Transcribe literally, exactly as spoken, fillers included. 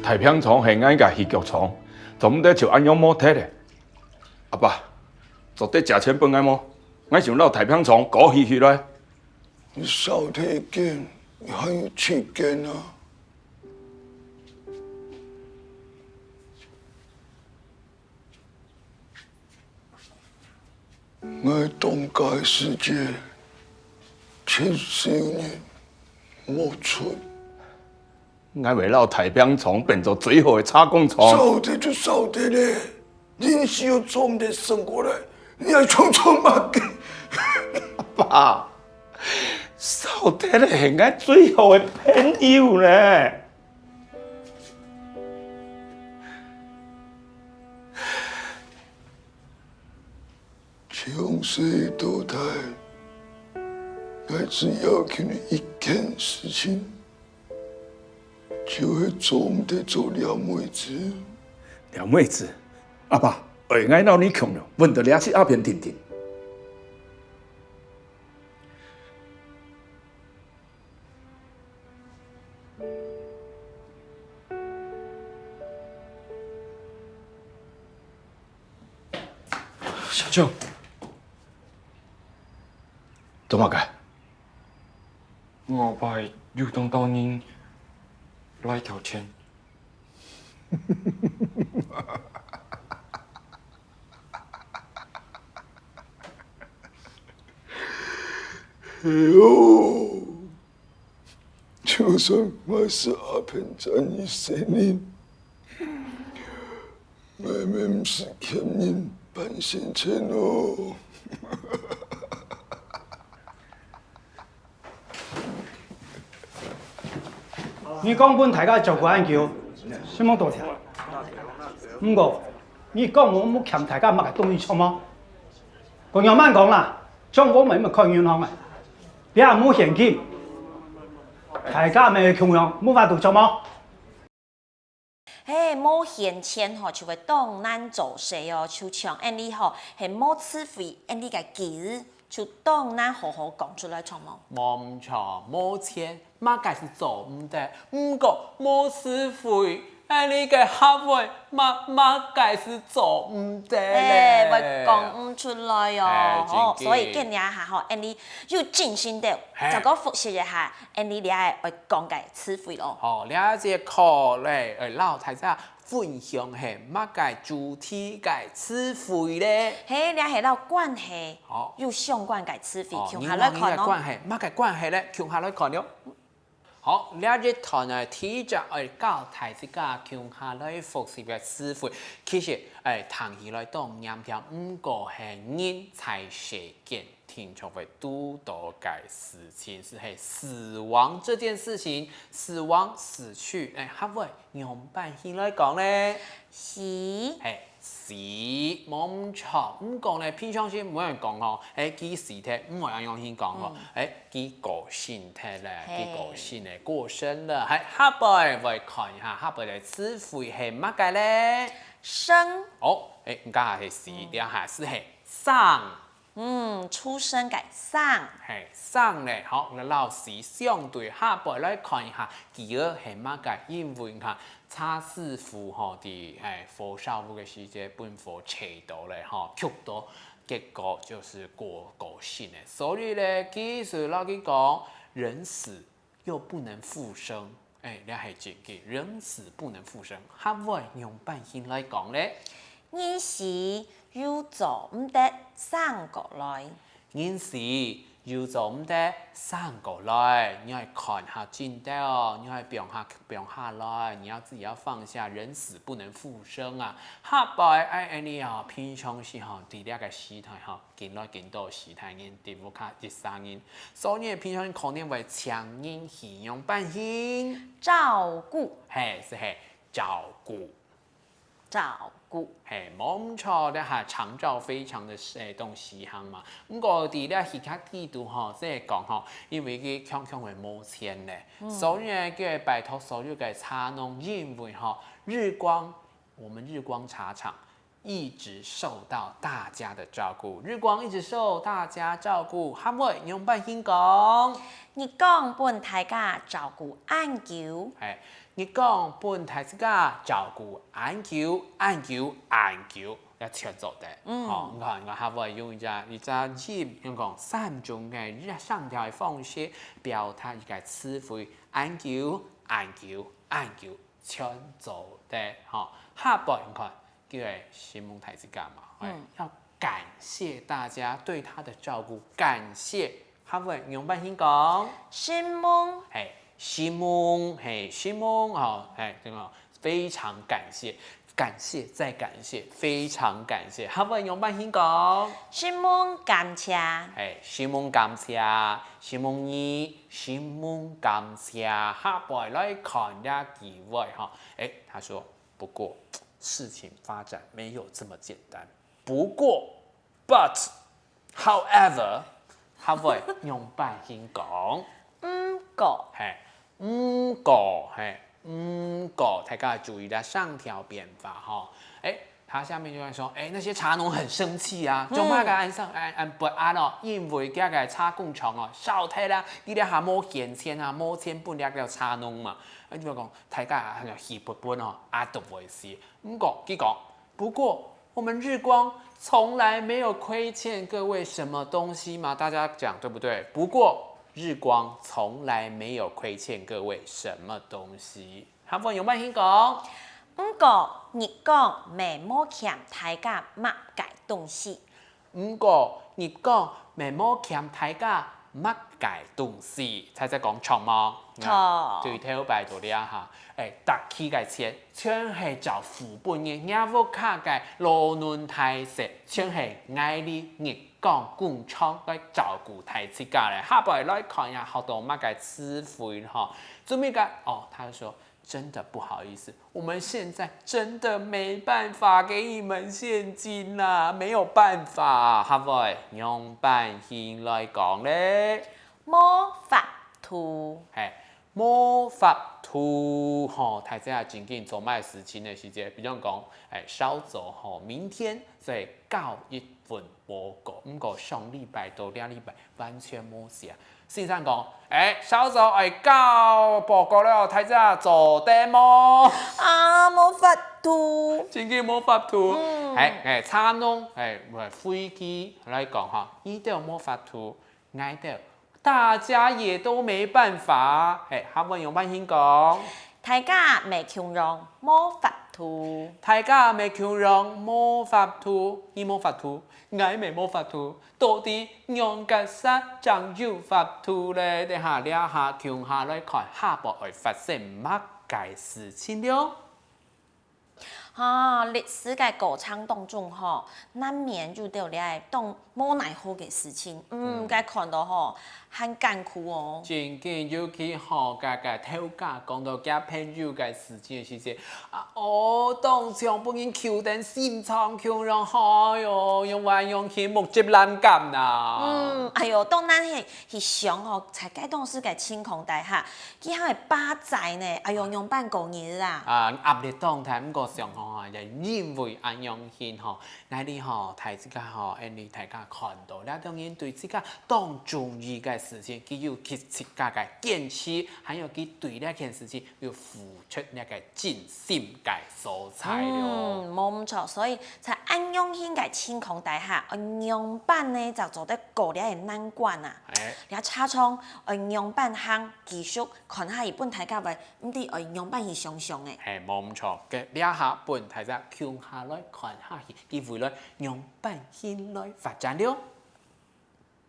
大病床係𠊎个起腳床，做毋得就恁樣無忒咧。阿爸，做得借錢分𠊎無？𠊎想摎大病床過起起來。你少忒一間，你還有七間啊！ 𠊎當家个時節，七十年無出。𠊎會摎大病床變做最好个車公床。少忒就少忒咧，人死又做毋得生過來，你還創創麼个？阿爸，少忒咧係𠊎最好个朋友咧。 從細到大，𠊎只要求你一件事情，就係做毋得做廖妹子。廖妹子，阿爸，愛𠊎摎你共樣，搵到這隻阿扁定定。 小舅，做麼个？𠊎後背有當多人來投錢。係哦，就算𠊎係阿扁在你身邊， 𠊎乜毋使欠人半仙錢哦。你講分大家照顧恁久，承蒙多謝。毋過，你講𠊎無欠大家麼个東西著無？講樣慢講啦，像𠊎乜毋係開銀行个，這下無現金，大家乜共樣無法度著無？ 係，無現錢吼，就會當難做事哦。就像恁呢吼，係無智慧，恁呢个句就當難好好講出來，著無？無毋著，無錢，麼个係做毋得；毋過無智慧，恁呢个客話，麼，麼个係做毋得咧。係，會講毋出來哦。係，吼，正經。所以今日下吼，恁呢有精神个，係。再過複習一下，恁呢這下愛講个詞彙咯。好，這節課咧，愛摎大家 分享係麼个主題个詞彙咧？係，這係摎關係，好，有相關个詞彙，哦，共下來看哦。人摎人个關係，麼个關係咧？共下來看哦。好，這一段呢，第一隻愛教大家共下來複習个詞彙，其實，欸，聽起來當嚴重，毋過係人在世間 定著會堵著个事情，就係死亡這件事情，死亡、死去，欸，客話仰般形來講呢？死。係，死，無毋著。毋過呢，平常時毋會講吼，欸，佢死忒，毋會恁樣形講吼，嗯。欸，佢過身忒咧，係。佢過身咧，過身了。係，下背會看一下，下背个詞彙係麼个咧？生。哦，欸，毋過係死，嗯。這下係係生。 嗯，出生个生。係，生咧，好，𠊎摎死相對下背來看一下，佢係麼个。因為你看，蔡師傅吼，在，欸，火燒屋个時節，分火燧著咧，吼，熗著，結果就係過，過身咧。所以咧，其實摎佢講，人死 又不能復生。欸，這係真个，人死不能復生。客話仰般形來講咧？人死又做毋得生過來。人死又做毋得生過來。你愛看下真兜哦，你愛放下，放下來，你要自己要放下，人死不能復生啊。下背，欸，恁呢哦，平常時吼，在這个時代吼， 緊來緊多序大人，在屋下一儕人，所以平常可能會請人去仰般形？照顧。係，就係照顧。照顧。係，無毋著，這下長照非常个，欸，當時行嘛。毋過在這戲劇裡肚吼，就係講吼，因為佢強強會無錢咧，嗯。所以呢，佢會拜託所有个茶農，因為吼，日光，我們日光茶廠一直受到大家的照顾，日光一直受大家照顾，客話仰般形講？日光分大家照顧恁久。係，日光分大家照顧恁久，恁久，恁久，也全做得。嗯。吼，你看，你看客話用一隻，一隻音，用講三種个聲調个方式表達一個詞彙，恁久，恁久，恁久，全做得。吼，下背你看， 佢个承蒙大自家嘛，欸，嗯。要感謝大家對他的照顧，感謝，客話仰般形講？承蒙。係，承蒙，係，承蒙，吼，係，對無？非常感謝，感謝再感謝，非常感謝，客話仰般形講？承蒙感謝。係，承蒙感謝，承蒙你，承蒙感謝，下背來看這句話吼，欸，他說， 不過，事情發展沒有這麼簡單。不過，but，however，客話仰般形講？毋過。係，毋過，係，毋過，大家注意這聲調變化吼。欸，他下面就會說，欸，那些茶農很生氣啊，嗯。做麼个恁生，恁，恁不安哦，因為這個茶工廠哦，燒忒啦，佢這下無現錢啊，無錢分這個茶農嘛。啊，就講，大家啊，氣噗噗哦，啊，都會死。 毋過，佢講，不過，我們日光從來沒有虧欠各位什麼東西嘛，大家講對不對？不過，日光從來沒有虧欠各位什麼東西。客話仰般形講？毋過，日光乜無欠大家麼个東西。 毋過，日光乜無欠大家麼个東西，大自家講著無？著。對頭擺到這下，欸，逐期个錢全係照付分个，若屋下个老嫩大細，全係𠊎俚日光工廠來照顧大自家咧。下背來看一下學到麼个詞彙吼。最尾个，哦，他說， 真的不好意思，我們現在真的沒辦法給你們現金啦，沒有辦法。客話仰般形來講咧？無法度。係，無法度吼，大自家正經做麼个事情个時節，比如講，欸，小組吼，明天再交一份 報告，毋過上禮拜到這禮拜完全無寫。先生講：「欸，小組愛交報告了，大自家做得無？」啊，無法度。正經無法度。嗯。欸，欸，茶農，欸，會費氣來講吼，你兜無法度，𠊎兜 大家也都沒辦法。係，客話仰般形講？大家乜共樣無法度。大家乜共樣無法度，你無法度，𠊎乜無法度，到底仰結煞正有法度咧？等下這下共下來看下背會發生麼个事情了。 哈，歷史个過程當中吼，難免遇到這當無奈何个事情，嗯，嗯。該看到吼，還艱苦哦。正經，尤其吼，該，該頭家講到厥朋友个事情个時節，啊，哦，當場分人求等心臟病了，哎喲，用完用去目汁濫泔啦。嗯，哎喲，當難去，去想吼，在該當時个情況底下，佢還會巴載呢，哎喲，仰般過日啊？啊，壓力當大，毋過想吼，也因為恁樣形吼， 𠊎俚吼，大自家吼，恁樣大家看到，這當然對自家當重要个事情，佢有佢自家个堅持，還有佢對這件事情有付出那個盡心个所在咯。嗯，無毋著。所以在恁樣形个情況底下，愛仰般呢，正做得過這個難關啊？欸。這茶廠愛仰般行，繼續看下去，分大家會毋知愛仰般去想像欸。係，無毋著。該這下分大家共下來看下去，佢會來仰般形來發展了。